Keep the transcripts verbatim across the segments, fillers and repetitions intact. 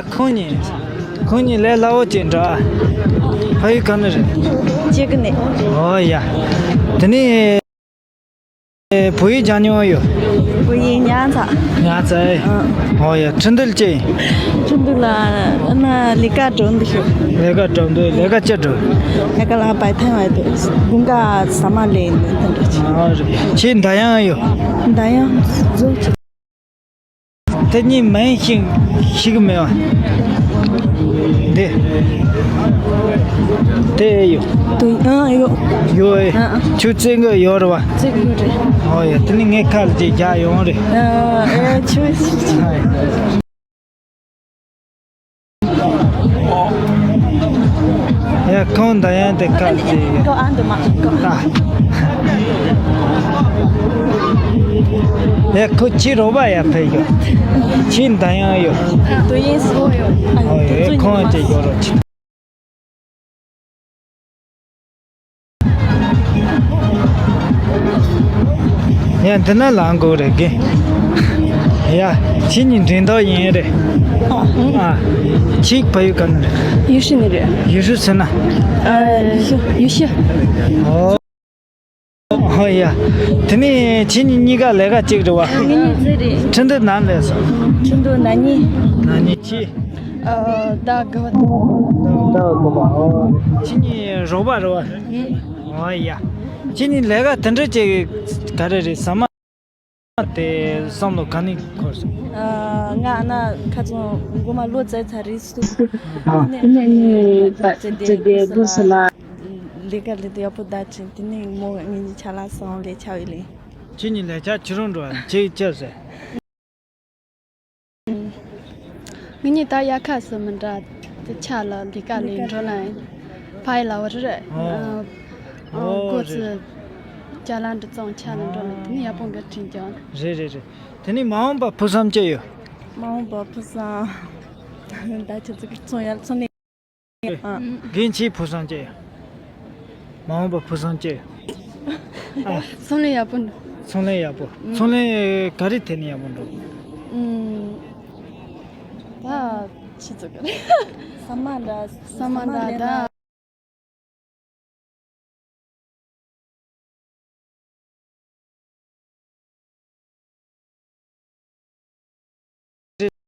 ཁོང་གཉིས། ཁོང་གཉིས་ལས་སླ་བོ་ཅིག་འདྲ། ཕ་ཡུལ་ག་ནས་རེད། ཅི་གི་ནས། ཨོ་ཡ། དེ་ནས། བོད་ཡིག་སྦྱང་མྱོང་ཡོད། བོད་ཡིག་ཉག་ཚ། ཉག་ཚ་ཨེ། ཨོ་ཡ། ཁྲིན་ཏུ་ལ་ཅི། ཁྲིན་ཏུ་ལ་ཨ་ན་ལས་ཀ་འགྲོ་འདུག་ཤོག་ལས་ཀ་འགྲོ་འདུག་ལས་ཀ་ཅི་འགྲོ། ལས་ཀ་ལ་བའི་ཐང་བའི་དུ་དགུན་ཁ་ཟ་མ་ལས་ནི་དེ་འདྲ་ཅི། ཨོ་རེད། ཁྱེད་འདྲ་ཡང་ཡོད། འདྲ་ཡང་ཟོ་ཅི། དེ་གཉིས་མིང་ཤེས་ཤེས་གི་མེད་པ། འདི། དེ་ཡོད། དུ་ཨང་ཡོད། ཡོད་ཨེ། ཨང་ཨང་། ཁྱོད་བཙལ་གི་ཡོད་རེད་པ། བཙལ་གི་ཡོད་རེད། ཨོ་ཡ། དེ་ནི་ངའི་ཁ་ལ་ཅིག་རྒྱག་ཡོང་རེད། ཨ་ཨེ་ཁྱོད། ཡ། ཁོང་འདྲ་ཡང་དེ་ཁ་ཅིག་ཡོད། ཁོ་ཨ་འདི་མ་ཁོ། ཨ། ཡ། ཁོ་ཁྱི་རོགས་པ་ཡ་ཕེ་ཡོད། ཁྱི་འདྲ་ཡང་ཡོད། དུ་ཡིན་སོ་ཡོད། ཨ་ཨོ་ཡ། ཁོང་ཅིག་ཡོད་རོགས་ཅིག་ཡ། འདི་ན་ལངས་དགོས་རེད་གི། ཡ། ཁྱེད་གཉིས་འགྲན་ཟླ་ཡིན་རེད། ཨ། ཁྱེད་ཕ་ཡུལ་ག་ནས་རེད། ཡུལ་ཤུལ་ནས་རེད། ཡུལ་ཤུལ་ཟེར་ན། ཨ། ཡུལ་ཤུལ། ཨོ། ཨོ་ཡ། དེ་ནས་ཁྱེད་གཉིས་གཉིས་ཀ་ལས་ཀ་གཅིག་རེད་པ། ངེད་གཉིས་རེད། ཁྲིན་ཏུ་ནམ་ལས་སོང་། ཁྲིན་ཏུ་ན་ནི། ན་ནི་ཁྱེད། ཨ། ད་དགའ་བ། ད་དགའ་བ། ཨོ། ཁྱེད་གཉིས་རོགས་པ་རེད་པ། ཨོ་ཡ། ཁྱེད་གཉིས་ལས་ཀ་དེ་འདྲ་ཅིག་ག་རེ་རེད་ཟ་མ། དེ་བསམ་བློ་ག་ནས་འཁོར་སོང་། ཨ། ང་ཨ་ན་ཁ་ཚོན་མགོ་མ་ལོ་ཙཱ་ཚ་རེད་སུ། དེ་ནས་ནི་ཙི་དེ་དགོས་སུ་ལ། ལས་ཀ་ལས་དེ་ཡག་པོ་བསྡད་ཅིང་དེ་ནས་མོ་ངེད་གཉིས་ཆ་ལ་སོང་ལས་ཆ་བའི་ལས། ཁྱེད་གཉིས་ལས་ཆ་ཆི་རུང་འགྲོ་བ་ཅིག་ཅི་ཟེར། ངེད་གཉིས་ད་དབྱར་ཁ་སུ་མི་འདྲ། དེ་ཆ་ལ་ལས་ཀ་ལས་འགྲོ་ན་ཕ་ཡི་ལ་བ་རེད། ཨོ། ཨོ་ཨོ་གོ་ཙི། རེད། ཅ་ལག་འདྲ་ཙང་ཆ་ལ་འགྲོ་ན་དེ་ནི་ཡག་པོ་འགའ་དྲན་ཀྱང་། རེད་རེད་རེད། དེ་ནི་མ་འོངས་པ་ཕུགས་བསམ་ཅི་ཡོད། མ་འོངས་པ་ཕུགས་བསམ། ད་ཁྱེད་ཚོ་གི་ཚོང་ཡར་ཚོང་ནས། ཨ། རྒན་ཁྱེད་ཕུགས་བསམ་ཅི་ཡོད། མ་འོངས་པ་ཕུགས་བསམ་ཅི་ཡོད། ཨ། ཚོང་ལས་ཡག་པོ་འགྲོ། ཚོང་ལས་ཡག་པོ། ཚོང་ལས་ག་རེ་ཐད་ནས་ཡག་པོ་འགྲོ། ཨུམ། ད་ཆི་ཙོག་གི་རེད། ས་མ་འདྲ། ས་མ་འདྲ་ད།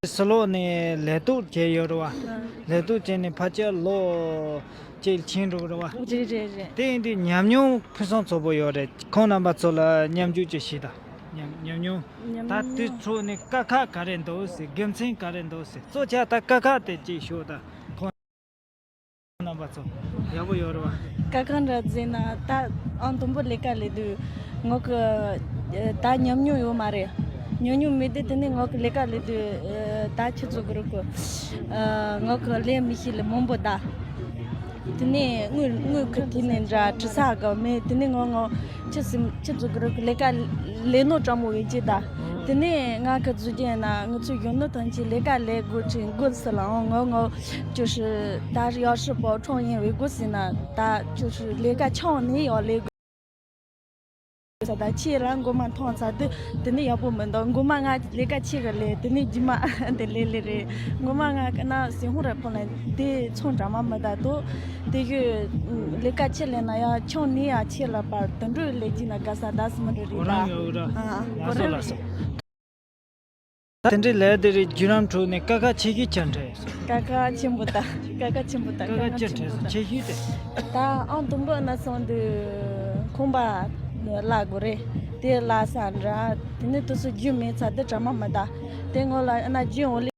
སི་ལོ་ནས་ལས་གཏོད་བྱས་ཡོད་རེད་པ། ལས་གཏོད་བྱས་ནས་ཕལ་ཆེར་ལོ་གཅིག་ཕྱིན་འགྲོ་གི་རེད་པ། རེད་རེད་རེད། དེ་ཡིན་དུས་ཉམས་མྱོང་ཕུན་སུམ་ཚོགས་པོ་ཡོད་རེད། ཁོང་རྣམ་པ་ཚོ་ལ་མཉམ་ཞུགས་ཅིག་བྱེད་དང་། ཉམས་ཉམས་མྱོང་། ཉམས་ད་དེ་མྱོང་། ཚོ་ནས་དཀའ་ཁག་ག་རེ་འདུག་ཟེར། དགེ་མཚན་ག་རེ་འདུག་ཟེར། གཙོ་ཆེ་ད་དཀའ་ཁག་དེ་ཅིག་ཤོད་དང་། ཁོང་རྣམ་པ་ཚོ་ཡག་པོ་ཡོད་རེད་པ། དཀའ་ཁག་འདྲ་ཟེར་ན་ད་ཨང་དང་པོ་ལས་ཀ་ལས་དུས་ངོ་གི་ད་ཉམས་མྱོང་ཡོད་མ་རེད། ཉམས་མྱོང་མེད་དུས་དེ་ནས་ངོ་གི་ལས་ཀ་ལས་དུས་ད་ཁྱེད་ཚོ་གི་རུ་གི་ངོ་གི་ལས་མི་ཤེས་ལས་མང་པོ་ད། དེ་ནས་དངུལ་དངུལ་ཁུར་དེ་ནས་འདྲ་དྲི་ས་ག་མེད། དེ་ནས་ངོ་ངོ་ཁྱི་སིམ་ཁྱི་ཚོ་གི་རུ་གི་ལས་ཀ་ལས་ནོ་གྲང་མོ་ཡིན་ཅི་ད། དེ་ནས་ང་གི་རྫུ་རྒྱན་ན་ང་ཚོ་གཞོན་ནུ་ཐམས་ཅད་ལས་ཀ་ལས་དགོས་ཅིང་དགོས་སི་ལའང་ངོ་ངོ་ཅོ་ཧྲི་ད་ཡག་ཧྲི་པོ་ཁྲོང་ཡིན་བའི་དགོས་སི་ན་ད་ཅོ་ཧྲི་ལས་ཀ་ཆང་ནི་ཡག་ལས་དགོས། ས་ད་ཁྱེད་རང་མགོ་མ་མཐོང་ཚ་དུས་དེ་ནི་ཡག་པོ་མི་འདུག་མགོ་མ་ང་ལས་ཀ་ཆེ་གི་ལས་དེ་ནི་རྒྱུ་མ་དེ་ལས་ལས་རེད། མགོ་མ་ང་ཀ་ན་སི་ཧུང་ར་ཕོ་ལ་དེ་ཚོང་འདྲ་མ་མི་ད་དོ་དེ་གི་ལས་ཀ་ཆེ་ལས་ན་ཡ་ཆང་ནི་ཡ་ཆེ་ལ་པ་དུད་འགྲོ་ལས་ཀྱི་ན་དགའ་ས་ད་སི་མི་འགྲོ་རེད་ད། ཨ་ཨ་ཁོ་རང་ལ་སོ། ད་དེ་འདྲའི་ལས་དེ་རིགས་བརྒྱུད་རིམ་ཁྲོད་ནས་དཀའ་ཁག་ཆེ་ཤོས་ཅི་འདྲ་ཡོད་སོང་། དཀའ་ཁག་ཆེན་པོ་ད། དཀའ་ཁག་ཆེན་པོ་ད། དཀའ་ཁག་ཆེ་འདྲ་སོང་། ཆེ་ཤོས་དེ། ད་ཨང་དང་པོ་ན་སོང་དུས་ཁང་པ་གླ་དགོས་རེད། དེ་གླ་ས་འདྲ་དེ་ནས་དུས་སུ་རྒྱུ་མེད་ཚ་དེ་གྲ་མ་མི་ད། དེ་སྔོན་ལ་ཨ་ན་རྒྱུ་འོང་ལེ།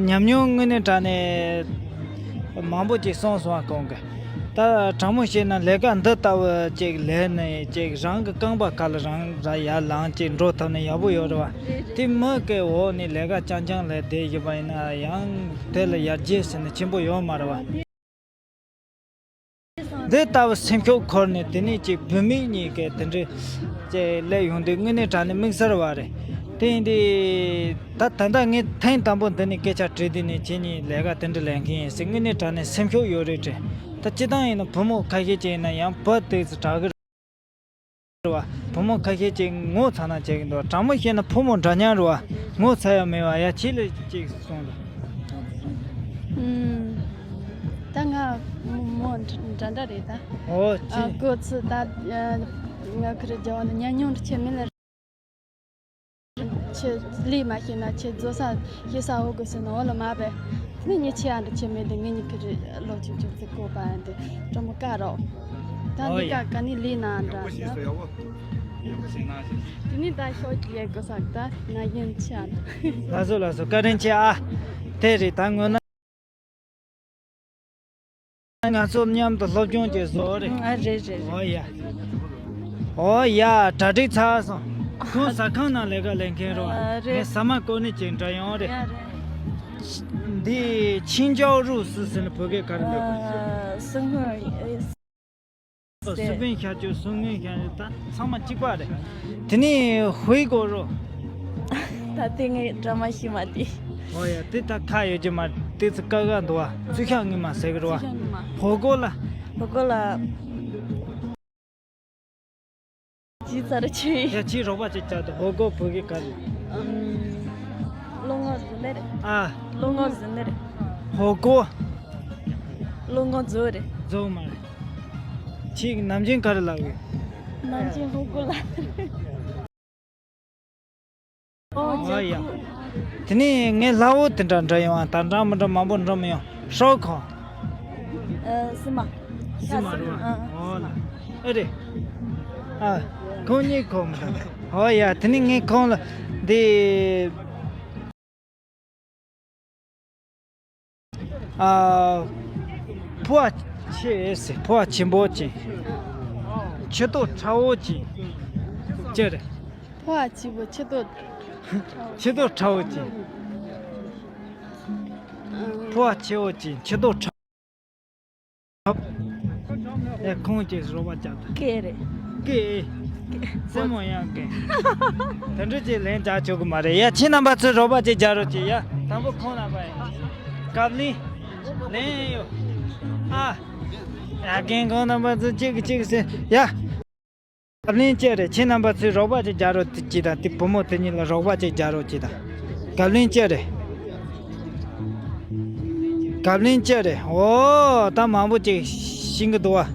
ཉམས་མྱོང་དངོས་གནས་དྲང་གནས་མང་པོ་ཅིག་སོང་སོང་བ་གོང་གི། ད་དྲང་མོ་བཤད་ན་ལས་ཀ་འདི་ལྟ་བུ་ཅིག་ལས་ནས་ཅིག་རང་གི་རྐང་པ་ཁ་ལ་རང་ར་ཡར་ལངས་ཅིག་འགྲོ་ཐུབ་ན་ཡག་པོ་ཡོད་རེད་བ། དེ་མི་གི་འོག་ནས་ལས་ཀ་རྐྱང་རྐྱང་ལས་བསྡད་བཞིན་པ་ཡིན་ན་ཡང་དེ་ལ་ཡར་རྒྱས་ཟེར་ན་ཆེན་པོ་ཡོད་མ་རེད་བ། འདི་ལྟ་བུ་སེམས་ཤུགས་འཁོར་ནས་དེ་ནས་ཅིག་བུད་མེད་གཉིས་ཀས་དེ་འདྲའི་ཅིག་སླེབས་ཡོང་དུས་དངོས་གནས་དྲང་གནས་དམིགས་བསལ་བ་རེད། དེ་ཡིན་དུས་ད་ད་ལྟ་ངས་ཐེངས་དང་པོ་འདི་ནས་སྐད་ཆ་དྲིས་དུས་ནས་ཁྱེད་གཉིས་ལས་ཀ་དེ་འདྲ་ལས་མཁན་ཡིན་ཟེར་དངོས་གནས་དྲང་གནས་སེམས་ཤུགས་ཡོད་རེད་དྲན། ད་སྤྱིར་བཏང་ཡིན་ན་བུ་མོ་ཁ་ཤས་ཅིག་ཡིན་ན་ཡང་བུ་དེ་ཚོ་དྲག་གི་རེད། རེད་བ། བུ་མོ་ཁ་ཤས་ཅིག་ངོ་ཚ་ན་བྱེད་ཀྱི་འདུག་དྲང་མོ་བཤད་ན་ཕོ་མོ་འདྲ་མཉམ་རེད་བ། ངོ་ཚ་ཡ་མེད་བ། ཡ་ཁྱེད་ལ་ཅིག་གསུངས་དང་། ཨུམ། ད་ང་མོ་འདྲ་འདྲ་རེད་ད། ཨོ་ཨ་ཅི། ཁོ་ཚོ་ད་ཨ་ང་ཁིར་རྒྱ་བ་ན་ཉམས་མྱོང་འདྲ་ཆེ་མིན་ལ། ཁྱེད་ལས་མ་ཤེས་ན་ཁྱེད་བཟོ་ས་ཤེས་ས་འོ་དགོས་ཟེར་ན་འོ་ལ་མ་པས། ནི་ཉེ་ཆེ་ཨ་འདྲ་ཆེ་མེད་དེ་ངེད་གཉིས་ཁིར་ལོ་ཆུང་ཆུང་ཚེ་བཀོད་པ་ཨ་འདི་སྤྲང་པོ་ཀ་རོགས། ད་ཨོ་འདི་ཡ། ཀ་ག་ནི་ལས་ན་འདྲ་ཟེར། དེ་ནི་ད་ཤོག་ཅི་ཡེ་དགོས་ས་ད་ན་ཡིན་ཆེ་ཨ་འདྲ། ལགས་སོ་ལགས་སོ། བཀའ་དྲིན་ཆེ་ཨ། དེ་རེད་ད་ངོ་ན། ང་ཚོ་མཉམ་དུ་སློབ་སྦྱོང་བྱེད་བཟོ་རེད། ཨ་རེད་རེད་རེད། ཨོ་ཡ། ཨོ་ཡ་གྲ་སྒྲིག་ཚར་སོང་། ཁོང་ཟ་ཁང་ནང་ལས་ཀ་ལས་མཁན་རོ། ཨ་རེད། ངས་ཟ་མ་བསྐོར་ནས་ཅིག་འདྲ་ཡོང་རེད། ཡ་རེད། འདི་ཆིན་ཅའོ་རུ་སུ་ཟེར་ན་བོད་སྐད་ག་རེ་འདུག་ཨ་སུན་ཧུ། སུ་པན་ཤ་ཅུ་སུན་ངན་ཤ་ཅུ་ད་ཚང་མ་གཅིག་པ་རེད། དེ་ནས་ཧུའི་གོ་རོ། ད་དེ་ངས་འདྲ་མ་ཤེས་མ་དེ། ཨོ་ཡ་དེ་ད་ཁ་ཡོད་ཀྱི་མ་དེ་ཚོ་ཀ་ཀ་འདུག་བ། ཚུལ་ཤ་ངན་མ་ཟེར་གི་རེད་བ། ཚུལ་ཤ་ངན་མ། ཧོ་གོ་ལ། ཧོ་གོ་ལ། ཇི་ཚར་ཆེ། ཡ་ཁྱི་རོགས་པ་ཅིག་བྱ་དང་། ཧོ་གོ་བོད་སྐད་ག་རེ། ཨམ། ལོ་ངོ་ཟིན་ནི་རེད། ཨ། ལོ་ངོ་ཟིན་ནི་རེད། ཧོ་གོ། ལོ་ངོ་རྫོགས་རེད། རྫོགས་མ་རེད། ཁྱི་ནམ་རྒྱུན་ག་རེ་ལབ་ཡོད། ནམ་རྒྱུན་ཧོ་གོ་ལ། ཨོ་ཡ། དེ་ནས་ངའི་ལྷ་བོ་དེ་འདྲ་འདྲ་ཡོང་ཨ། ད་འདྲ་མི་འདྲ་མང་པོ་འདྲ་མི་ཡོང་། ཧྲོ་ཁོ། ཨ་སི་མ། སི་མ་རེད་བ། ཨ་ཨོ་ལ། ཨེ་རེད། ཨ། ཁོང་གཉིས་ཁོ་མི་འདྲ། ཨོ་ཡ་དེ་ནས་ངས་ཁོང་ལ་འདི། ཨ། ཕོ་བ་ཆེ་ཟེར། ཕོ་བ་ཆེན་པོ་ཅིག་ཁྱི་ཏོ་ཁྲ་བོ་ཅིག་ཅི་རེད། ཕོ་བ་ཆེན་པོ་ཁྱི་ཏོ། ཁྱི་ཏོ་ཁྲ་བོ་ཅིག་ཕོ་བ་ཆེ་བོ་ཅིག་ཁྱི་ཏོ་ཁྲ། ཨེ་ཁོང་ཅིག་རོགས་པ་རྒྱག་དང་། ཀེ་རེད། ཀེ། སེ་མོ་ཡང་ཀེ། དེ་འདྲ་ཅིག་ལན་རྒྱག་ཆོག་གི་མ་རེད། ཡ་ཁྱེད་རྣམ་པ་ཚོས་རོགས་པ་ཅིག་རྒྱག་རོགས་གྱིས་ཡ། དང་པོ་ཁོང་རྣམ་པ་ཡིན། བཀའ་བློན། ལན་ཡོད། ཨ། ཡ་རྒན་ཁོང་རྣམ་པ་ཚོ་གཅིག་གིས་གཅིག་ཟེར་ཡ། བཀའ་བློན་ཅི་རེད། ཁྱེད་རྣམ་པ་ཚོས་རོགས་པ་ཅིག་རྒྱག་རོགས་གྱིས་དང་། དེ་བུ་མོ་དེ་གཉིས་ལ་རོགས་པ་ཅིག་རྒྱག་རོགས་གྱིས་དང་། བཀའ་བློན་ཅི་རེད། བཀའ་བློན་ཅི་རེད། ཨོ་ད་མང་པོ་ཅིག་ཤེས་ཀྱི་འདུག་བ།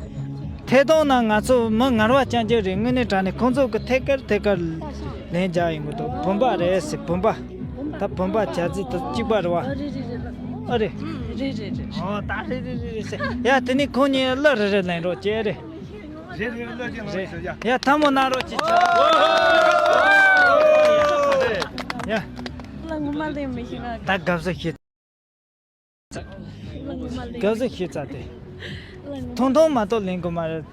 ཐད་གཏོང་ནང་ང་ཚོ་མི་ངར་བ་རྐྱང་རྐྱང་རེད། དངོས་གནས་དྲང་གནས་ཁོང་ཚོ་གི་ཐད་ཀར་ཐད་ཀར་ལན་རྒྱག་ཡོང་གི་འདུག་བུམ་པ་རེད་ཟེར། བུམ་པ། ད་བུམ་པ་བྱ་ཚིག་ཏུ་གཅིག་པ་རེད་བ། ཨ་རེད། རེད་རེད་རེད། ཨོ་ད་རེད་རེད་རེད་རེད་ཟེར་ཡ། དེ་ནས་ཁོང་གཉིས་གླུ་རེ་རེ་ལེན་རོགས་བྱེད་རེད། རེད་རེད། གླུ་ཅིག་ལེན་ཟེར་ཡ། ཡ་ཐལ་མོ་གནང་རོགས་གྱིས། ཡ། གླུ་ངོ་མ་ལེན་མི་ཤེས་ང་། ད་དགའ་བསུ་ཞུ། གླུ་ངོ་མ་ལེན་དགའ་བསུ་ཞུ་ཚར་ཏེ། གླུ་ངོ་མ། ཐུང་ཐུང་མ་གཏོགས་ལེན་དགོས་མ་རེད།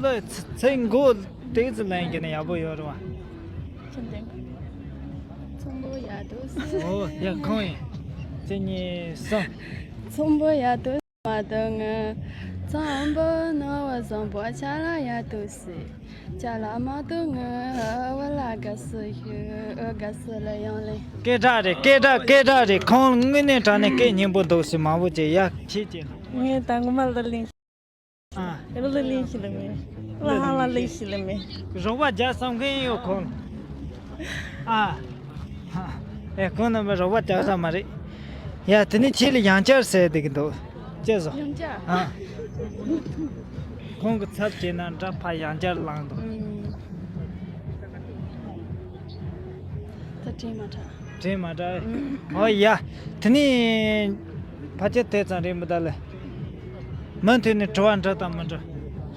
གླུ་ཚིག་མགོ་དེ་ཙམ་ལེན་གྱི་ན་ཡག་པོ་ཡོད་རེད་བ། ཁྱོད་འདྲ། ཚོང་པོ་ཡག་འདུག་ཟེར། ཨོ་ཡ་ཁོང་ཡིན། གཅིག་གཉིས་གསུམ། ཚོང་པོ་ཡག་འདུག་མ་འདུག་ངས། ཚོང་པོ་ནོར་བུ་བཟང་པོ་ཅ་ལག་ཡག་འདུག་ཟེར། ཅ་ལག་མ་འདུག་ངས་བུ་ལ་དགའ་བསུ་ཞུ། དགའ་བསུ་ལ་ཡང་ལེན། སྐད་གྲགས་རེད། སྐད་གྲགས། སྐད་གྲགས་རེད། ཁོང་དངོས་གནས་དྲང་གནས་སྐད་སྙན་པོ་འདུག་ཟེར། མང་པོ་ཅིག་ཡ་ཁྱེད་ཀྱིས་ལ། ངས་ད་ངོ་མ་ལ་ལེན། ཨ། ལ་ལ་ལེན་ཞིག་ལ་མེད། ལ་ཧ་ལ་ལེན་ཞིག་ལ་མེད། རོགས་པ་རྒྱག་བསམ་མཁན་ཡོད་ཁོང་། ཨ། ཨེ་ཁོང་རྣམ་པ་རོགས་པ་རྒྱག་ས་མ་རེད། ཡ་དེ་ནི་ཁྱེད་ལ་ཡང་བསྐྱར་ཟེར་བསྡད་ཀྱི་འདུག་ཅེས་སོ། ཡང་བསྐྱར། ཨ། ཁོང་གི་ཚབ་བྱས་ན་འདྲ་ཕ་ཡང་བསྐྱར་ལངས་འདུག་ཨུམ། ད་དྲན་མ་དྲན། དྲན་མ་དྲན། ཨོ་ཡ། དེ་ནི་ཕལ་ཆེར་དེ་ཙམ་རེད་མི་གདའ་ལེ། མུ་མཐུད་ནས་དྲི་བ་འདྲི་དང་མི་འདྲི།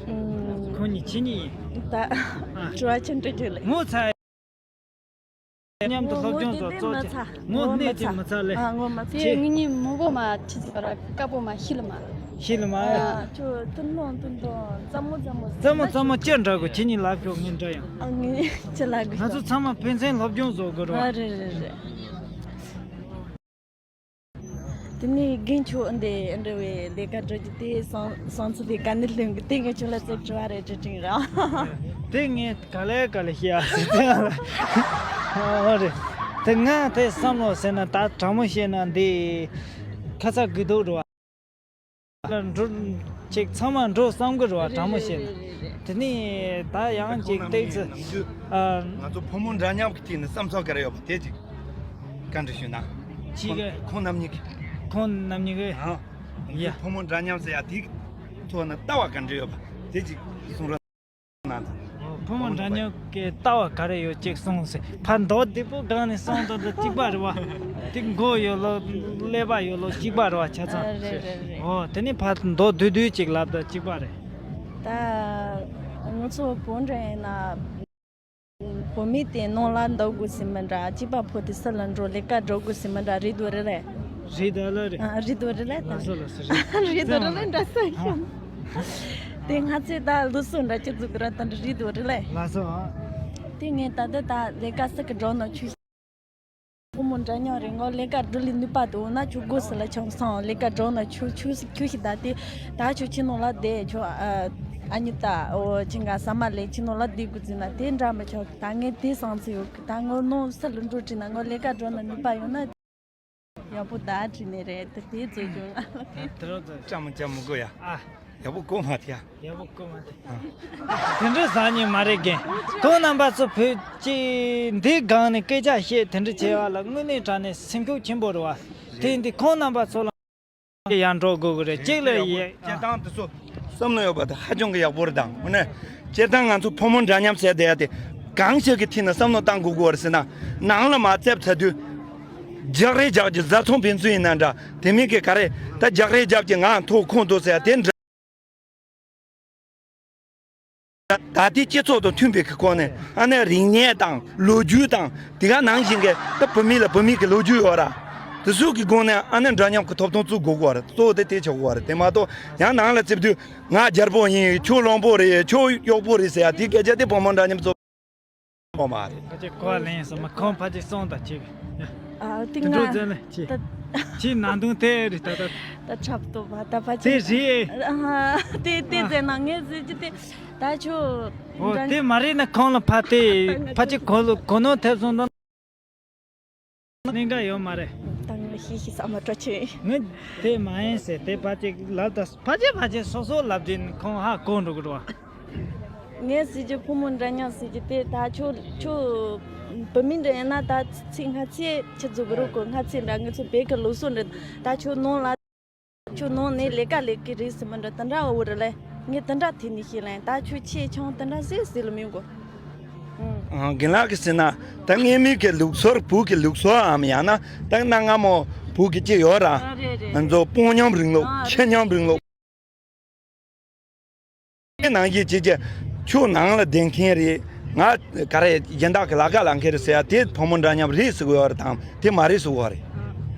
ཨུམ། ཁོང་གཉིས་ཁྱེད་གཉིས་ཡིན། ད་ཨ། དྲི་བ་ཆེན་འདྲི་རྒྱུ་ལེ། ངོ་ཚ། མཉམ་དུ་སློབ་སྦྱོང་ངོ་ངོ་དེ་དེ་མ་ཚ། ངོ་གནས་ཀྱི་མི་ཚ་ལེ། ཨ་ངོ་མ་ཚ། དེ་ངེད་གཉིས་མང་པོ་མ་ཁྱི་ཚོ་ར་དཀར་པོ་མ་ཤི་ལ་མ། ཤི་ལ་མ། ཨ་ཁྱོད་ཐུན་མོང་ཐུན་མོང་ཙམ་མོ་ཙམ་མོ། ཙམ་མོ་ཙམ་མོ་ཅི་འདྲ་གོ། ཁྱེད་གཉིས་ལབ་ཤོག་ངས་འདྲི་ཡང་། ཨ་ངས་ཅི་ལབ་དགོས། ང་ཚོ་ཚང་མ་ཕན་ཚུན་སློབ་སྦྱོང་བཟོ་དགོས་རེད་བ། ཨ་རེད་རེད་རེད། དེ་ནས་རྒན་ཁྱོད་འདི་འདྲ་བའི་ལས་ཀ་འགྲོ་རྒྱུ་དེ་སང་སང་ཚོ་དེ་ག་ནས་ལོན་གི། དེ་ངས་ཁྱོད་ལ་ཙེ་དྲི་བ་རེ་དྲི་དྲིན་ར། དེ་ངས་ག་ལེ་ག་ལེ་བཤད་ཨ་ཟེར་ཨ་རེད། དེ་ང་དེ་བསམ་བློ་ཟེར་ན་ད་དྲང་མོ་བཤད་ན་འདི་ཁ་ཚ་དགོས་འདུག་རེད་བ། ལ་འགྲོ། ཅིག་ཚང་མ་འགྲོ་བསམ་གི་རེད་བ། དྲང་མོ་བཤད་ན། དེ་ནས་ད་ཡང་ཅིག་ཏོག་ཙམ། ཨ། ང་ཚོ་ཕོ་མོ་འདྲ་མཉམ་གྱི་ཐད་ནས་བསམ་ཚུལ་ག་རེ་ཡོད་པ་དེ་ཅིག་བཀའ་འདྲི་ཞུས་ན། ཅིག་གི། ཁོང་རྣམ་གཉིས་ཀྱི། ཁོང་རྣམ་གཉིས་ཀྱི། ཨ། ང་ཡ། ཚོ་ཕོ་མོ་འདྲ་མཉམ་ཟེར་ཡ་དེའི་ཐོག་ནས་ལྟ་བ་ག་འདྲ་ཡོད་པ་དེ་ཅིག་གསུང་རོགས་གནང་དང་། ཕོ་མོ་འདྲ་མཉམ་གྱི་ལྟ་བ་ག་རེ་ཡོད་ཅིག་གསུངས་ཟེར། ཕར་མདོ་སྡེ་པོ་སྒང་ནས་གསུངས་དང་དང་གཅིག་པ་རེད་བ། དེ་མགོ་ཡོད་ལོ། ཀླད་པ་ཡོད་ལོ། གཅིག་པ་རེད་བ་ཆ་ཚང་། ཨ། རེད་རེད་རེད། འོ་དེ་ནས་ཕར་མདོ་བསྡུས་བསྡུས་ཅིག་ལབ་དང་གཅིག་པ་རེད། ད་ང་ཚོ་བོད་འདྲ་ཡིན་ན། བུད་མེད་དེ་ནང་ལ་འདུག་དགོས་ཟེར་མི་འདྲ། སྐྱེས་པ་ཕོ་དེ་ས་ལ་འགྲོ། ལས་ཀ་འགྲོ་དགོས་ཟེར་མི་འདྲ། རེད་འདུག་རེད་ལེ། རེད་འདུག་ལེ་རེད། ཨ། རེད་འདུག་རེད་ལེ། ལགས་སོ་ལགས་སོ། རེད། རེད་འདུག་རེད་ལེ་འདྲ་ས་ཡོང་། དེ་ང་ཚོས་ད་ལུགས་སྲོལ་འདྲ་ཅིག་འཛུགས་ར་ད་རེད་འདུག་རེད་ལེ། ལགས་སོ། དེ་ངས་ད་ལྟ་ད་ལས་ཀ་ས་གི་འགྲོ་ན་ཆུ། ཕོ་མོ་འདྲ་མཉམ་རེད། ངོ་ལས་ཀ་འགྲོ་ལས་ནུས་པ་འདུག་ན་ཆུ་དགོས་ཟེར་ལ་ཆང་སང་ལས་ཀ་འགྲོ་ན་ཆུ་ཆུ་ཁྱོད་ཤི་ད་དེ་ད་ཆུ་ཁྱི་ནང་ལ་བསྡད་ཆོག་ཨ་ཨ་ཉི་ད་འོ་ཁྱི་འགའ་ཟ་མ་ལས་ཁྱི་ནང་ལ་བསྡད་དགོས་ཟེར་ན་དེ་འདྲ་མི་ཆོག་ད་ངས་དེ་བསམ་ཚུལ་ཡོད་གི། ད་ངོ་ནང་ས་ལ་འགྲོ་བྲིས་ན་ངོ་ལས་ཀ་འགྲོ་ན་ནུས་པ་ཡོད་ན། ཡག་པོ་ད་བྲིས་ནས་རེད་དེ་དེ་བཟོ་བྱུང་། ད་དེ་རོ་ཚོ། ལྕམ་མོ་ལྕམ་མོ་གོ་ཡ། ཨ། ཡག་པོ་གོ་མ་ཐེ་ཡ། ཡག་པོ་གོ་མ་ཐེ། ཨ། དེ་འདྲ་ཟ་ཉེ་མ་རེད་རྒན། ཁོང་རྣམ་པ་ཚོ་བོད་ཀྱི་འདི་སྒང་ནས་སྐད་ཆ་བཤད་དེ་འདྲ་བྱས་པ་ལ་དངོས་གནས་དྲང་གནས་སེམས་ཤུགས་ཆེན་པོ་རེད་བ། དེ་འདི་ཁོང་རྣམ་པ་ཚོ་ལ་ཡང་འགྲོ་དགོས་ཀྱི་རེད་གཅིག་ལ་ཡ། སྤྱིར་བཏང་དེ་ཚོ་བསམ་བློ་ཡོད་པ་དེ་ཧ་ཅང་གི་ཡག་པོ་རེད། དང་དངོས་གནས་སྤྱིར་བཏང་ང་ཚོ་ཕོ་མོ་འདྲ་མཉམ་ཟེར་བསྡད་ཡ་དེ་གང་ཞིག་གི་ཐད་ནས་བསམ་བློ་བཏང་དགོས་ཀྱི་རེད་ཟེར་ན། ནང་ལ་མ་བཙལ་ཚར་དུས། རྒྱག་རེས་རྒྱག་གི་བཟའ་ཚང་ཕན་ཚུན་ཡིན་ན་འདྲ། དེ་མིན་གྱི་ག་རེ་ད་རྒྱག་རེས་རྒྱབ་ཀྱི་ང་མཐོ་ཁོང་མཐོ་ཟེར་ཡ་དེ་འདྲ། ད་ལྟའི་སྤྱི་ཚོགས་དང་མཐུན་པའི་གི་སྐོར་ནས་ཨ་ནི་རིག་གནས་དང་ལོ་རྒྱུས་དང་དེ་ག་ནང་བཞིན་གྱི་ད་བུད་མེད་ལ་བུད་མེད་ཀྱི་ལོ་རྒྱུས་ཡོད་ར། དེ་ཚོ་གི་སྒོ་ནས་ཨ་ནི་འདྲ་མཉམ་གྱི་ཐོབ་ཐང་བཙུགས་དགོས་ཀྱི་ཡོད་རེད། གཙོ་བོ་དེ་དེ་ཆགས་ཀྱི་ཡོད་རེད། དེ་མ་གཏོགས་ཡང་ནང་ལ་བཙལ་དུས་ང་རྒྱལ་པོ་ཡིན། ཁྱོད་བློན་པོ་རེད། ཁྱོད་གཡོག་པོ་རེད་ཟེར་ཡ་དེ་སྐད་ཆ་དེ་ཕོ་མོ་འདྲ་མཉམ་གཙོ་བོ་མ་རེད། ཕལ་ཆེར་གོ་བ་ལེན་སོང་མ། ཁོང་ཕལ་ཆེར་སོང་ད་ཅིག་ཨ་དེ་དེ་འགྲོ་ང་ཟེར་ནས་ཅི་ད་ཅི་ནང་དོན་དེ་རེད། ད་ད་ད་འཁྲབ་ཏོ་བ་ད་ཕལ་དེ་ཆེར་རེད། ཨ་དེ་དེ་ཨ་ཟེར་ན་ངས་ཟེར་གྱི་དེ་ད་ཆོ་འོ་འདྲ་དེ་མ་རེད་ན་ཁོང་ལ་ཕ་དེ་ཕལ་ཆེར་གོ་ལོ་གོ་ནོར་ཐེབས་སོང་ད། གནད་འགག་ཡོད་མ་རེད། ད་ངས་ཤེས་ཤེས་ས་མ་སྤྲོ་ཆེ། ངས་དེ་མ་ཡིན་ཟེར་དེ་ཕལ་ཆེར་ལབ་ད་ཕལ་ཆེར་ཕལ་ཆེར་སོ་སོ་ལབ་དུས་ཁོང་ཧ་གོ་འགྲོ་གི་རེད་བ། ངས་ཟེར་རྒྱུ་ཕོ་མོ་འདྲ་མཉམ་ཟེར་རྒྱུ་དེ་ད་ཁྱོད་ཁྱོད་བུད་མེད་འདྲ་ཡིན་ན་ད་ཚིག་སྔ་ཚེ་ཁྱི་རྫུ་བུ་རུ་གོ་སྔ་ཚེ་འདྲ་ངེད་ཚོ་བོད་ཀྱི་ལུགས་སྲོལ་འདྲ། ད་ཁྱོད་ནང་ལ་ཁྱོད་ནང་ནས་ལས་ཀ་ལས་ཀྱི་རེད་ཟེར་མི་འདྲ་དེ་འདྲ་འོ་རེད་ལེ། ངས་དེ་འདྲ་དེ་ནས་ཤེས་ལེ། ད་ཁྱོད་ཆེ་ཆུང་དེ་འདྲ་ཟེར་ཟེར་ལ་མི་གོ། ཨང་། རྒན་ལགས་ཀྱིས་ཟེར་ན་ད་སྔ་མོའི་གི་ལུགས་སྲོལ་བོད་ཀྱི་ལུགས་སྲོལ་འམ་ཡང་ན་ད་གནའ་སྔ་མོ་བོད་ཀྱི་ཅི་ཡོད་ར། ཨ་རེད་རེད། ང་ཚོ་སྤུན་མཉམ་རིང་ལུགས་ཨ་ཆེ་མཉམ་རིང་ལུགས། དེ་ནང་བཞིན་བྱེད་ཀྱི་ཁྱོད་ནང་ལ་བསྡད་མཁན་རེད། ང་ག་རེ་གཞན་དག་གི་ལ་ཀ་ལ་མཁན་རེད་ཟེར་ཡ་དེ་ཕོ་མོ་འདྲ་མཉམ་རེད་ཟེར་གི་ཡོད་རེད་དམ་དེ་མ་རེད་ཟེར་གི་ཡོད་རེད།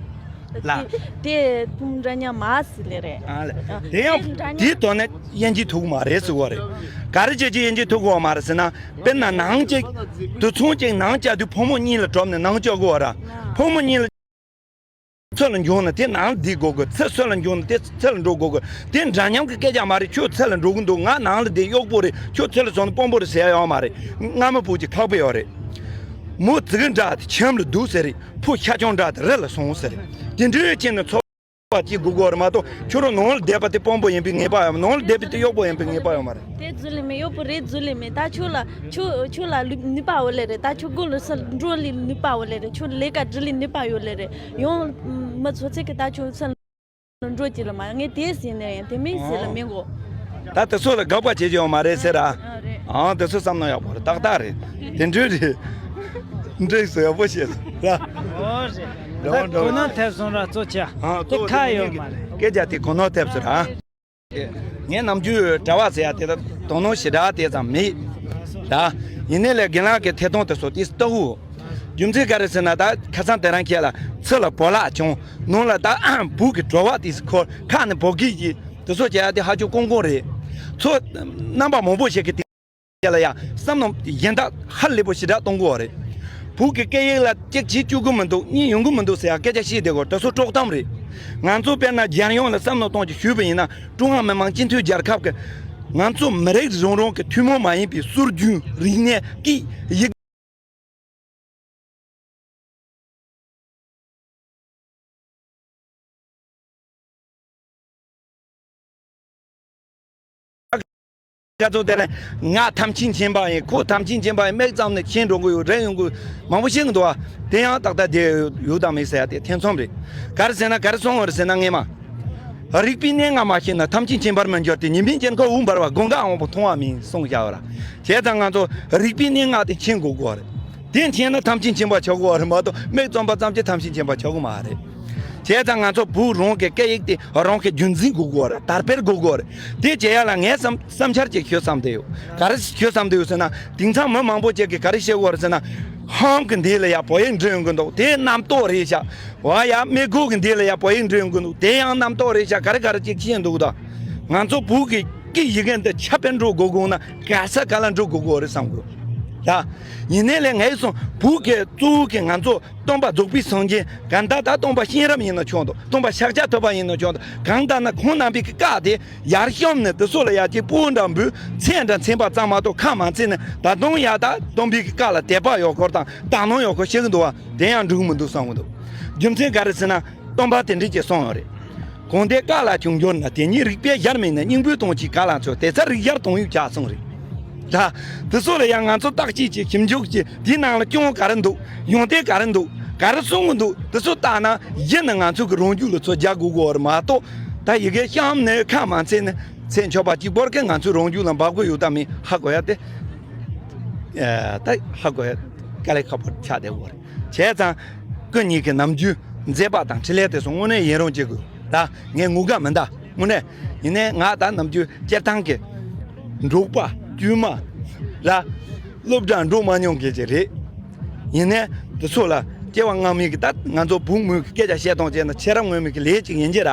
ལ། དེ་ཕོ་མོ་འདྲ་མཉམ་མ་ཟེར་ལེ་རེད། ཨ་ལ། དེ་ཡང་དེ་འདྲ་མཉམ་དེའི་ཐོག་ནས་དབྱེ་འབྱེད་ཐུབ་ཀྱི་མ་རེད་ཟེར་གི་ཡོད་རེད། ག་རེ་བྱས་ཀྱི་དབྱེ་འབྱེད་ཐུབ་ཀྱི་ཡོད་མ་རེད་ཟེར་ན། དཔེར་ན་ནང་གཅིག་དུད་ཚང་གཅིག་ནང་བཅའ་དུས་ཕོ་མོ་གཉིས་ལ་གྲོབ་ནས་ནང་བཅའ་དགོས་ར། ཕོ་མོ་གཉིས་ལ། ཚུར་ལ་འབྱུང་ན་དེ་ནང་ལ་བསྡད་དགོས་དགོས། ཚུར་ལ་འབྱུང་ན་དེ་ཚུར་ལ་འགྲོ་དགོས་དགོས། དེ་འདྲ་མཉམ་གྱི་སྐད་ཆ་མ་རེད། ཁྱོད་ཚུར་ལ་འགྲོ་གི་འདུག་ང་ནང་ལ་བསྡད་གཡོག་པོ་རེད། ཁྱོད་ཚུར་ལ་སོང་ན་དཔོན་པོ་རེད་ཟེར་ཡ་ཡོད་མ་རེད། སྔ་མོ་བོད་ཀྱི་ཁག་པོ་ཡོད་རེད། མོ་ཙི་གུ་འདྲ་དེ་ཁྱིམ་ལ་སྡུག་ཟེར་རེད། ཕོ་ཤ་ཆང་འདྲ་དེ་རི་ལ་སོང་ཟེར་རེད། དེ་འདྲའི་ཆེད་ནས་འཚོ་བ་སྐྱེལ་དགོས་དགོས་རེད་མ་གཏོགས་ཁྱོད་རང་ནང་ལ་བསྡད་པ་དེ་དཔོན་པོ་ཡིན་པའི་ངེས་པ་ཡོད་མ། ནང་ལ་བསྡད་པ་དེ་གཡོག་པོ་ཡིན་པའི་ངེས་པ་ཡོད་མ་རེད། དེ་རྫུན་ལས་མེད། གཡོག་པོ་རེད་རྫུན་ལས་མེད། ད་ཁྱོད་ལ་ཁྱོད་ཁྱོད་ལ་ལུས་ནུས་པ་ཡོད་ལེ་རེད། ད་ཁྱོད་སྒོ་ལ་ས་འགྲོ་ལས་ནུས་པ་ཡོད་ལེ་རེད། ཁྱོད་ལས་ཀ་འགྲུལ་ལས་ནུས་པ་ཡོད་ལེ་རེད། ཡང་མི་ཚོ་ཚད་ཀྱི་ད་ཁྱོད་ས་འགྲོ་ཀྱི་ལ་མ་ངས་དེ་ཟིན་ནས་ཡང་དེ་མིན་ཟེར་ལ་མི་གོ། ད་དེ་ཚོ་ལ་དགག་པ་བྱེད་ཀྱི་ཡོད་མ་རེད་ཟེར་ར། ཨ་རེད། ཨང་དེ་ཚོ་བསམ་ན་ཡག་པོ་རེད། ཏག་ཏག་རེད། དེ་འདྲ་རེད། འགྲིག་སོ་ཡག་པོ་བཤད་སོང་ར། འོ་རེད། འགྲོ་འགྲོ། གོ་ནོར་ཐེབས་སོང་ར་གཙོ་ཆེ། ཨང་དེ་ཁ་ཡོད་མ་རེད། སྐད་ཆ་དེ་གོ་ནོར་ཐེབས་སོང་ར། ངའི་ནམ་རྒྱུན་གྲྭ་པ་ཟེར་ཡ་དེ་ལ་དོ་སྣང་ཞེ་དྲག་དེ་ཙམ་མེད། ད་ཡིན་ནའི་ལས་རྒན་ལགས་ཀྱི་ཐད་གཏོང་དེ་ཚོ་དེ་ལྟ་བུ། རྒྱུ་མཚན་ག་རེ་ཟེར་ན་ད་ཁ་སང་དེ་རང་ཁྱེད་ལ་ཚུར་ལ་བོད་ལྭ་བྱུང་ནང་ལ་ད་བོད་ཀྱི་བྲོ་བ་དེ་ཁོ་ཁ་ནས་བོད་སྐད་ཀྱི་དེ་ཚོ་བྱས་ཡ་དེ་ཧ་ཅང་ཀུན་ཀུན་རེད། ཚོ་རྣམ་པ་མང་པོ་ཞིག་གི་དེ་ལ་ཡང་བསམ་མནོ་གཞན་དག་ཧ་ལས་པོ་ཞེ་དྲག་གཏོང་གི་ཡོད་རེད། བོད་ཀྱི་སྐད་ཡིག་ལ་གཅིག་བྱེད་བཅུག་གི་མི་འདུག་གཉིས་ཡོང་གི་མི་འདུག་ཟེར་ཡ་སྐད་ཆ་བཤད་བསྡད་ཀྱི་ཡོད་རེད། དེ་ཚོ་དཀྲོག་གཏམ་རེད། ང་ཚོ་དཔེར་ན་རྒྱལ་ཡོངས་ལ་བསམ་མནོ་གཏོང་ཅིག་ཞུས་པ་ཡིན་ན། ཀྲུང་ཧྭ་མི་དམངས་སྤྱི་མཐུན་རྒྱལ་ཁབ་ཀྱི་ང་ཚོ་མི་རིགས་རང་རང་གི་ཐུན་མོང་མ་ཡིན་པའི་སྲོལ་རྒྱུན་རིག་གནས་སྐད་ཡིག་ཁ་ཚོ་དེ་ལ་ང་ཐམས་ཅད་མཁྱེན་པ་ཡིན། ཁོ་ཐམས་ཅད་མཁྱེན་པ་ཡིན། མིག་ཙམ་ནས་མཁྱེན་འགྲོ་གི་ཡོད། རེད་ཡོང་གི་མང་པོ་ཤེས་གི་འདུག་བ། དེ་ཡང་ཏག་ཏག་དེ་ཡོད་དམ་མེད་ཟེར་ཡ་དེ་ཐེ་ཚོམ་རེད། ག་རེ་ཟེར་ན་ག་རེ་གསུངས་པ་རེད་ཟེར་ན། ངས་མ། རིག་པའི་གནས་ལྔ་མ་ཤེས་ན། ཐམས་ཅད་མཁྱེན་པར་མི་འགྱུར་ཏེ། ཉི་མའི་སྐྱེ་འགག་འོད་འབར་བ། ཀུན་དགའ་དབང་པོ་མཐོང་བ་མིན། གསུངས་བཞག་པ་ར། བྱས་ཙང་ང་ཚོ་རིག་པའི་གནས་ལྔ་དེ་མཁྱེན་དགོས་དགོས་རེད། དེ་མཁྱེན་ན་ཐམས་ཅད་མཁྱེན་པ་ཆགས་དགོས་པ་རེད་མ་གཏོགས། མིག་བཙུམ་པ་ཙམ་གྱིས་ཐམས་ཅད་མཁྱེན་པ་ཆགས་ཀྱི་མ་རེད། བྱས་ཙང་ང་ཚོ་བོད་རང་གི་སྐད་ཡིག་དེ་རང་གི་རྒྱུན་འཛིན་དགོས་དགོས་རེད། དར་སྤེལ་དགོས་དགོས་རེད། དེ་བྱེད་ཡ་ལ་ངས་བསམ་བསམ་འཆར་ཅིག་ཞུ་བསམ་བསྡད་ཡོད། ག་རེ་ཞུ་བསམ་བསྡད་ཡོད་ཟེར་ན། དེང་སང་མི་མང་པོ་ཅིག་གིས་ག་རེ་བཤད་དགོས་རེད་ཟེར་ན། ཧམ་གི་འདི་ལ་ཡ་བོད་ཡིག་འབྲི་ཡོང་གི་འདུག་དེ་རྣམ་རྟོག་རེད་ཤག་བ་ཡ། མི་གོ་གི་འདི་ལ་ཡ་བོད་ཡིག་འབྲི་ཡོང་གི་འདུག་དེ་ཡང་རྣམ་རྟོག་རེད་ཤག་ག་རེ་ག་རེ་ཅིག་བཤད་འདུག་ད་ང་ཚོ་བོད་ཀྱི་སྐད་ཡི་གེ་འདི་ཁྱབ་སྤེལ་འགྲོ་དགོས་དགོས་ན། ག་ས་ག་ལ་འགྲོ་དགོས་དགོས་རེད་བསམ་གི་ཡ། ཡིན་ནའི་ལས་ངས་སོང་བོད་ཀྱི་གཙོ་བོ་གི་ང་ཚོ་སྟོན་པ་རྫོགས་པའི་སངས་རྒྱས། གང་ལྟར་ད་སྟོན་པ་གཤེན་རབ་ཡིན་ན་ཆོག་འདུག་སྟོན་པ་ཤཱཀྱ་ཐུབ་པ་ཡིན་ན་ཆོག་འདུག་གང་ལྟར་ན་ཁོང་རྣམ་པའི་གི་བཀའ་དེ་ཡར་བཤམས་ནས་དེ་ཚོ་ལ་ཡ་གཅིག་པོ་འདྲ་འབུལ། མཚན་འདྲ་མཚན་པ་ཙམ་མ་གཏོགས་ཁ་མ་མཚན་ནས། ད་དུང་ཡ་ད་སྟོན་པའི་གི་བཀའ་ལ་དད་པ་ཡོད་སྐོར་དང་དག་སྣང་ཡོད་སྐོར་བཤད་གི་འདུག་བ། དེ་ཡང་འགྲིག་གི་མི་འདུག་བསམ་གི་འདུག་རྒྱུ་མཚན་ག་རེ་ཟེར་ན། སྟོན་པ་དེ་འདྲས་ཀྱིས་གསུངས་ཡོད་རེད། གང་དེ་བཀའ་ལ་ཅུང་འགྱུར་ན། དེ་ཉིད་རིགས་པས་གཞལ་མིན་ནས། སྙིང་པོའི་དོན་གྱིས་ག་ལ་འཚོལ། དེ་ཚེ་རིགས་གཞལ་དོན་ཡོད་ཀྱང་གསུངས་རེད། ད་དེ་ཚོ་ལ་ཡང་ང་ཚོ་བརྟག་དཔྱད་ཀྱིས་ཞིབ་འཇུག་གིས་དེའི་ནང་ལ་སྐྱོན་ག་རེ་འདུག་ཡོན་ཏན་ག་རེ་འདུག་ག་རེ་གསུང་གི་འདུག་དེ་ཚོ་བལྟས་ན་གཞི་ནས་ང་ཚོ་གི་རང་རྒྱུད་ལ་ཚོད་རྒྱག་དགོས་དགོས་པ་རེད་མ་གཏོགས། ད་ཡི་གེ་གཤམ་ནས་ཁ་མ་མཚན་ནས་མཚན་ཆོག་པ་གཅིག་པོར་གི་ང་ཚོའི་རང་རྒྱུད་ལ་འབབ་གི་ཡོད་དམ་མེད་ཧ་གོ་ཡ་དེ། ཨ། ད་ཧ་གོ་ཡ་དཀའ་ལས་ཁག་པོ་ཆགས་བསྡད་ཡོད་རེད། བྱས་ཙང་སྐུ་ཉིད་ཀྱི་ནམ་རྒྱུན་མཛད་པ་དང་འཕྲིན་ལས་དེ་ཚོ་དངོས་གནས་ཡིད་རངས་བྱེད་དགོས། ད་ངས་ངུ་ག་མི་འདའ། དངོས་གནས་ཡིན་ནའི་ང་ད་ནམ་རྒྱུན་སྤྱིར་བཏང་གི་འབྲོག་པ་དཀྱུས་མ་ལ་སློབ་གྲྭ་འགྲོ་མ་མྱོང་མཁན་ཅིག་རེད། ཡིན་ནའི་དེ་ཚོ་ལ་སྐྱེ་བ་སྔ་མའི་གི་ད་ང་ཚོ་བུ་མོའི་གི་སྐད་ཆ་བཤད་སྟངས་བྱས་ན་ཁྱེད་རང་ངོ་མའི་གི་ལས་ཅིག་ཡིན་གྱི་ར།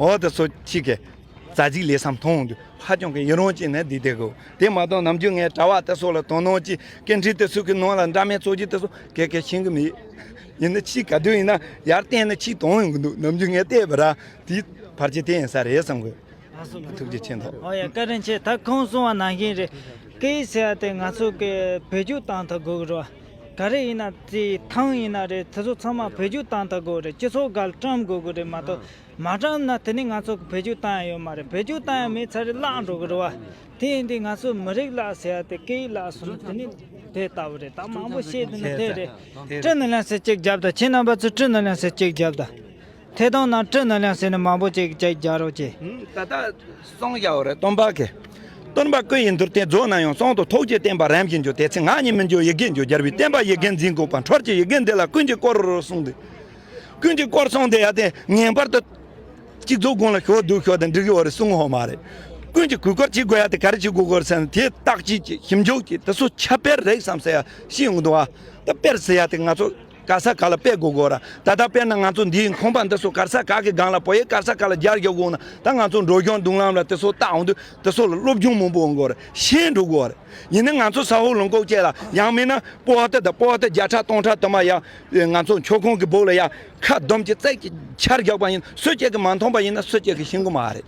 འོ་དེ་ཚོ་ཅིག་གི་རྩ་ཚིག་ལས་བསམ་མཐོང་འོང་དུས་ཧ་ཅང་གི་ཡིད་རངས་བྱས་ནས་འདི་བསྡད་དགོས། དེ་མ་གཏོགས་ནམ་རྒྱུན་ངས་གྲྭ་བ་དེ་ཚོ་ལ་དོ་སྣང་གྱིས་སྐད་འཕྲིན་དེ་ཚོ་གི་ནང་ལ་འདྲ་མིན་ཚོགས་ཀྱི་དེ་ཚོ་ག་གེ་ཤེས་གི་མེད། ཡིན་ན་ཕྱིས་ག་དུས་ཡིན་ན་ཡར་བལྟས་ན་ཕྱིས་དོན་ཡོང་གི་འདུག་ནམ་རྒྱུན་ངས་བལྟས་པ་ར་དེའི་བར་ཆད་དེ་ཡིན་ས་རེད་བསམ་གི། ཐུགས་རྗེ་ཆེ་འདུག་ཨོ་ཡ། བཀའ་དྲིན་ཆེ། ད་ཁོང་གསུངས་པ་ནང་བཞིན་རེད། སྐད་ཡིག་ཟེར་ཡ་དེ་ང་ཚོ་གི་བེད་སྤྱོད་བཏང་ཐུབ་དགོས་གི་རེད་བ། ག་རེ་ཡིན་ན་དེ་ཐང་ཡིན་ན་རེད། དེ་ཚོ་ཚང་མ་བེད་སྤྱོད་བཏང་ཐུབ་དགོས་རེད། སྤྱི་ཚོགས་སྒང་བཀྲམ་དགོས་གི་རེད་མ་གཏོགས། མ་བཀྲམ་ན་དེ་ནི་ང་ཚོ་གི་བེད་སྤྱོད་བཏང་ཡ་ཡོད་མ་རེད། བེད་སྤྱོད་བཏང་ཡ་མེད་ཚར་རེད་བརླག་འགྲོ་གི་རེད་བ། དེ་ཡིན་དུས་ང་ཚོ་མི་རིགས་བརླག་ཟེར་ཡ་དེ་སྐད་ཡིག་བརླག་སོང་ན་དེ་ནི་དེ་ལྟ་བུ་རེད། ད་མང་པོ་བཤད་དུས་ན་དེ་རེད། བཀྲིས་ནོར་ལྷན་ཟེར་གཅིག་རྒྱབ་དང་། ཁྱེད་རྣམ་པ་ཚོས་བཀྲིས་ནོར་ལྷན་ཟེར་གཅིག་རྒྱབ་དང་། ཐད་གཏོང་ནང་བཀྲིས་ནོར་ལྷན་ཟེར་ནས་མང་པོ་ཅིག་ཅིག་རྒྱག་རོགས་གྱིས། ད་ལྟ་གསུངས་བཞག་པ་རེད། སྟོན་པ་གིས། སྟོན་པ་སྐུ་ཡི་འདུལ་བསྟན་རྫོགས་ན་ཡང་། གསང་དུ་ཐུགས་ཀྱི་བསྟན་པ་རིམ་བཞིན་འགྱུར། དེ་ཚེ་ང་ཉིད་མི་འགྱུར་ཡི་གེར་འགྱུར། རྒྱལ་བའི་བསྟན་པ་ཡི་གེར་འཛིན་དགོས་པ། འཕྲུལ་གྱི་ཡི་གེ་འདི་ལ་ཀུན་གྱིས་བསྐོར་རོ་གསུངས་ཏེ། ཀུན་གྱིས་བསྐོར་གསུངས་ཏེ་ཡ་དེ་ངེས་པར་དུ་སྤྱི་ཚོགས་གོང་ལ་ཞོག་འདུག་ཞོག་དང་འགྲིག་གི་ཡོད་རེད་གསུང་ཧོ་མ་རེད། ཀུན་གྱིས་གུས་བཀུར་བྱེད་དགོས་ཡ་དེ་ག་རེ་བྱེད་དགོས་གོ་རེད་ཟེར་ན། དེ་བརྟག་དཔྱད་ཀྱིས་ཞིབ་འཇུག་གིས་དེ་ཚོ་ཁྱབ་སྤེལ་རེད་བསམ་ཟེར་ཡ་ཤེས་ཡོང་གི་འདུག་ཨ། ད་དཔེར་ཟེར་ཡ་དེ་ང་ཚོ་ག་ས་ག་ལ་སྤེལ་དགོས་གོ་ར། ད་ལྟ་དཔེར་ན་ང་ཚོ་འདིའི་ཁང་པ་འདི་ཚོ་ག་ས་ག་གི་སྒང་ལ་བོད་ཡིག་ག་ས་ག་ལ་སྦྱར་རྒྱག་དགོས་ན། ད་ང་ཚོ་འགྲོ་སྐྱོང་མདུན་ལམ་ལ་དེ་ཚོ་བལྟ་འོང་དུས་དེ་ཚོ་ལ་སློབ་སྦྱོང་མང་པོ་འོང་གོ་ར། ཤེས་འགྲོ་གོ་ར། ཡིན་ན་ང་ཚོ་ས་འོག་ལུང་ཀོག་བཅས་ལ་ཡང་མིན་ན་པོ་ཏི་དང་པོ་ཏི་བརྒྱ་ཕྲག་སྟོང་ཕྲག་དུ་མ་ཡ། ང་ཚོ་མཆོད་ཁང་གི་སྦུག་ལ་ཡ་ཁ་བསྡོམས་ཀྱི་རྩད་ཀྱི་ཆར་རྒྱག་པ་ཡིན། སུ་གཅིག་གིས་མ་མཐོང་པ་ཡིན་ན་སུ་གཅིག་གིས་ཤེས་གི་མ་རེད།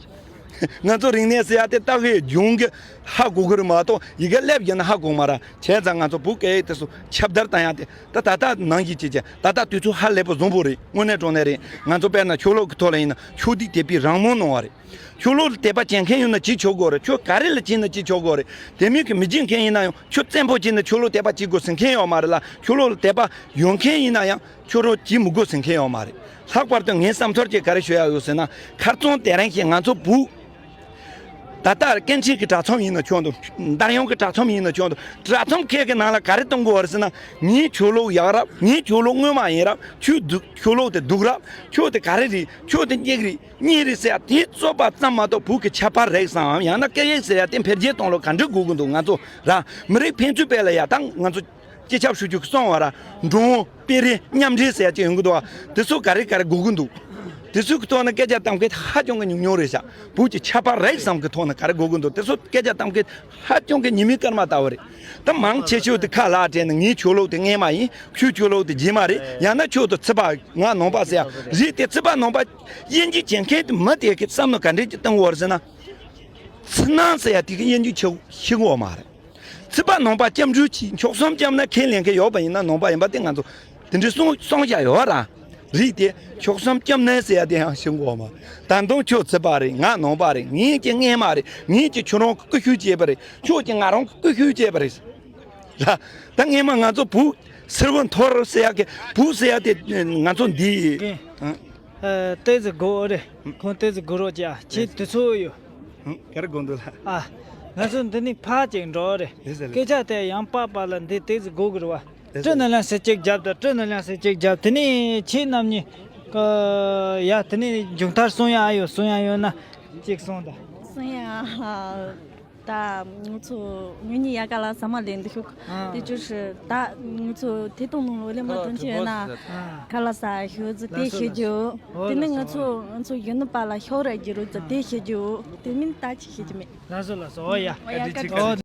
ང་ཚོ་རིག་གནས་ཟེར་ཡ་དེ་ལྟ་བའི་ལྗོངས་ཀྱི་ཧ་གོ་གི་རེད་མ་གཏོགས་ཡི་གེ་ཀླད་པ་ཡིན་ན་ཧ་གོ་མ་ར། བྱས་ཙང་ང་ཚོ་བོད་སྐད་ཡིག་དེ་ཚོ་ཁྱབ་བརྡལ་བཏང་ཡ་དེ་ད་ད་ལྟ་ནང་བཞིན་བྱེད་ཀྱི། ད་ལྟ་དུས་ཚོད་ཧ་ལས་པ་བཟང་པོ་རེད། དངོས་གནས་དྲང་གནས་རེད། ང་ཚོ་དཔེར་ན་ཆོས་ལུགས་ཀྱི་ཐོག་ལ་ཡིན་ན་ཆོས་སྡིག་དད་པའི་རང་མོས་གནང་བ་རེད། ཆོས་ལུགས་ལ་དད་པ་བྱེད་མཁན་ཡོད་ན་བྱེད་ཆོག་གི་རེད། ཆོས་ག་རེ་ལ་བྱེད་ན་བྱེད་ཆོག་གི་རེད། དེ་མིན་གྱི་མི་བྱེད་མཁན་ཡིན་ན་ཡང་ཆོས་བཙན་པོ་བྱེད་ན་ཆོས་ལུགས་དད་པ་བྱེད་དགོས་ཟེར་མཁན་ཡོད་མ་རེད་ལ། ཆོས་ལུགས་ལ་དད་པ་ཡོད་མཁན་ཡིན་ན་ཡང་ཁྱོད་རང་བྱེད་མི་དགོས་ཟེར་མཁན་ཡོད་མ་རེད། ལྷག་པར་དུ་ངའི་བསམ་ཚུལ་གྱིས་ག་རེ་ཞུ་ཡ་ཡོད་ཟེར་ན། ཁ་རྩང་དེ་རིང་ཞིག་ང་ཚོ་བོད་ད་ལྟ་སྐད་འཕྲིན་གྱི་དྲ་ཚོམས་ཡིན་ན་ཆོག་འདུག་འདར་ཡོང་གི་དྲ་ཚོམས་ཡིན་ན་ཆོག་འདུག་དྲ་ཚོམས་ཁག་གི་ནང་ལ་ག་རེ་གཏོང་དགོས་པ་རེད་ཟེར་ན། ངའི་ཆོས་ལུགས་ཡག་རབས། ངའི་ཆོས་ལུགས་དངོས་མ་ཡིན་རབས། ཆོས་སྡུག་ཆོས་ལུགས་དེ་སྡུག་རབས། ཆོས་དེ་ག་རེ་རེད། ཆོས་དེ་སྙིགས་རེད། གཉིས་རེད་ཟེར་ཡ་དེ་རྩོད་པ་ཙམ་མ་གཏོགས་བོད་ཀྱི་ཁྱད་པར་རེད་བསམ། ཡང་ན་སྐད་ཡིག་ཟེར་ཡ་དེ་འཕེལ་རྒྱས་གཏོང་ལུགས་ག་འདྲ་དགོས་ཀྱི་འདུག་ང་ཚོ་ར་མི་རིགས་ཕན་ཚུན་སྤེལ་ལ་ཡ་ད་ང་ཚོ་སྤྱི་ཁྱབ་ཧྲུའུ་ཅི་གསུངས་པ་ར་འགྲོ་འོང་སྤེལ་རེས་མཉམ་འབྲེལ་ཟེར་ཡ་ཅིག་ཡོང་གི་འདུག་བ། དེ་ཚོ་ག་རེ་ག་རེ་དགོས་ཀྱི་འདུག་དེ་ཚོའི་ཐོག་ནས་སྐད་ཆ་གཏམ་མཁན་ཧ་ཅང་གི་ཉུང་ཉུང་རེད་ཤག་བོད་ཀྱི་ཁྱད་པར་རེད་བསམ་གི་ཐོག་ནས་ག་རེ་དགོས་ཀྱི་འདུག་དེ་ཚོ་སྐད་ཆ་གཏམ་མཁན་ཧ་ཅང་གི་ཉི་མའི་སྐར་མ་ལྟ་བུ་རེད། ད་མང་ཆེ་ཤོས་དེ་ཁ་ལག་སྤྲད་ནས་ངའི་ཆོས་ལུགས་དེ་སྔོན་མ་ཡིན། ཁྱོད་ཆོས་ལུགས་དེ་རྗེས་མ་རེད། ཡང་ན་ཁྱོད་དེ་ཚིག་པ་ང་ནང་པ་ཟེར་ཡ་རེད། དེ་ཚིག་པ་ནང་པ་དབྱེ་འབྱེད་བྱེད་མཁན་དེ་མི་དེ་གི་བསམ་བློ་ག་འདྲས་ཀྱི་གཏོང་དགོས་རེད་ཟེར་ན། ཚིག་ནང་ཟེར་ཡ་དེ་གི་དབྱེ་འབྱེད་ཆེ་ཤེས་གོ་མ་རེད། ཚིག་པ་ནང་པ་སྐྱབས་འགྲོ་གྱིས་མཆོག་གསུམ་སྐྱབས་ན་ཁས་ལེན་མཁན་ཡོད་པ་ཡིན་ན་ནང་པ་ཡིན་པ་དེ་ང་ཚོ་དེ་འདྲའི་གསུང་གསུང་བཞག་ཡོད་ར། རིགས་དེ་ཕྱོགས་མཚམས་སྐྱབས་གནས་ཟེར་ཡ་དེ་ཡང་ཤེས་དགོས་མ། ད་དུང་ཁྱོད་ཚེ་དཔག་རེད། ང་ནང་པ་རེད། ངས་ཀྱི་སྔས་མ་རེད། ངས་ཀྱི་ཁྱོད་རང་གི་སྐུ་ཞབས་བྱས་པ་རེད། ཁྱོད་ཀྱི་ང་རང་གི་སྐུ་ཞབས་བྱས་པ་རེད། ལ། ད་སྔས་མ་ང་ཚོ་བུ་སེར་བོ་འཐོར་ཟེར་ཡ་གི་བུ་ཟེར་ཡ་དེ་ང་ཚོ་འདི། ཀེ། ཨ། ཨ། ཏོག་ཙམ་སྒུག་རེད། ཁོང་ཏོག་ཙམ་སྒུག་རོགས་བྱས། ཁྱེད་དུས་ཚོད་ཡོད། ཧུམ། ག་རེ་དགོས་འདུག་ལགས། ཨ། ང་ཚོ་འདི་ནས་ཕར་ཅིག་འགྲོ་རེད། ལགས་སོ། ལགས། སྐད་ཆ་དེ་ཡང་པག་པག་ལ་འདི་ཏོག་ཙམ་སྒུག་དགོས་རེད་བ། ལགས་སོ། སྤྲིན་ནང་ལ་སེ་གཅིག་བརྒྱབ་དང་། སྤྲིན་ནང་ལ་སེ་གཅིག་བརྒྱབ། དེ་ནས་ཁྱེད་རྣམ་གཉིས། ཨ། ཡ། དེ་ནས་མཇུག་མཐར་གསུང་ཡ་ཨ་ཡོད། གསུང་ཡ་ཡོད་ན་ཅིག་གསུང་དང་། གསུང་ཡ། ད་ང་ཚོ་ངེད་གཉིས་ཡ་ག་ལ་ཟ་མ་ལེན་འདི་ཤུག་ཨ། དེ་ཅོ་ཧྲི་ད་ང་ཚོ་དེ་དང་ནང་ལོ་ལེ་མ་དོན་ཆེ་ན། ཨ། ག་ལ་ཟ་ཤོད་ཟི་དེ་ཤེས་རྒྱུ། ཨོ། དེ་ནི་ང་ཚོ་ང་ཚོ་ཡུལ་ནི་པ་ལ་ཤོག་ར་རྒྱུ་རུ་ཟི་དེ་ཤེས་རྒྱུ། དེ་མིན་ད་ཅི་ཤེས་ཀྱི་མེད། ལགས་སོ་ལགས་སོ། ཨོ་ཡ། ཨོ་ཡ། ཨོ།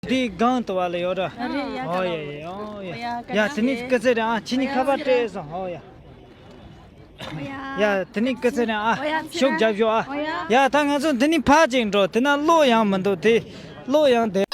དེ་གང་དུ་བ་ལ་ཡོད་ར། ཨ་རེ་ཡ། ཨོ་ཡ་ཡ། ཨོ་ཡ། ཡ། དེ་ནི་སྐུ་ཚེ་རིང་ཨ། ཁྱེད་གཉིས་ཁ་པར་སྤྲད་སོང་། ཨོ་ཡ། ཡ། དེ་ནི་སྐུ་ཚེ་རིང་ཨ། ཤུགས་རྒྱབ་ཤོག་ཨ། ཡ། ད་ང་ཚོ་འདི་ནི་ཕར་ཅིག་འགྲོ། དེ་ན་གློག་ཡང་མི་འདུག་དེ་གློག་ཡང་བསྡད།